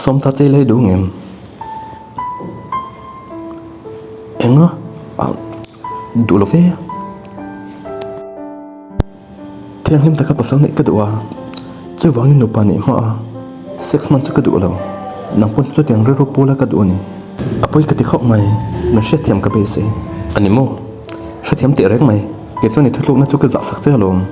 Sawm ta che lai duh ngem? Enga? Ah, duh lo ve. Thianghlim taka pasal neih ka duh a, chuvangin nupa neih hma a sex hman chu ka duh lo. Nang pawn chutiang rilru pula ka duh a ni. A pawi ka ti khawp mai, min hriatthiam ka beisei. A ni maw? Hrethiam teh reng mai, kei chuan i thutlukna chu ka zah sak che alawm.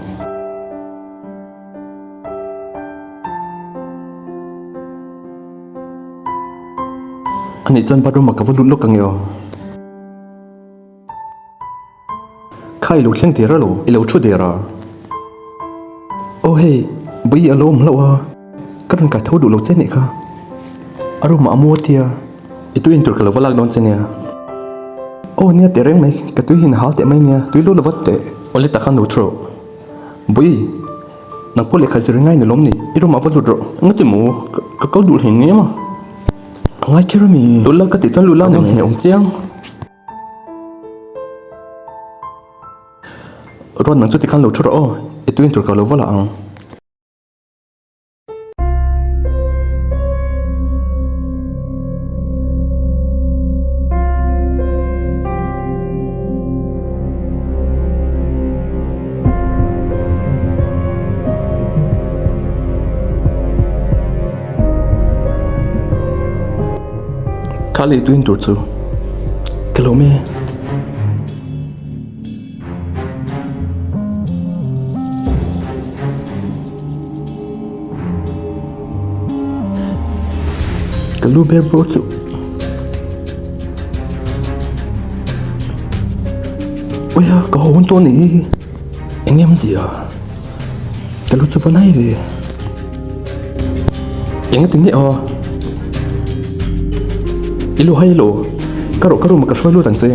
A nih chuan bathroom ah ka va lut lawk ang e aw. Kha i lo thleng der a lo, i lo thu der a. Aw hei, bawi a lo awm hlauh a, ka rawn kai tho duh lo che nih kha. A room ah a mu a tia, i tui in tur ka lo va lak dawn che nia. Aw nia teh reng mai, ka tui hi na hal teh mai nia, tui lu lo vat teh. Awle tak khan lo thu rawh. Bawi, nang pawh lehkha zir ngai ni lawm ni, i room ah va lut rawh. Engati maw, ka kal duh hlei ngei ma. A ngai kher a mi. Lut la ka tih chuan lut la ni mai, awm chiang. Ruat nang chu tikhan lo thu rawh aw, i tuin tur ka lo va la ang. Kha lei tuin tur chu ka lo me. Ka lu ber bawr chu Oia ka hawn tawh ni eng em zia ka lu chu va nai ve eng ti nge aw I lu hai lo ka rawh ka room ah ka hruai lut ang che.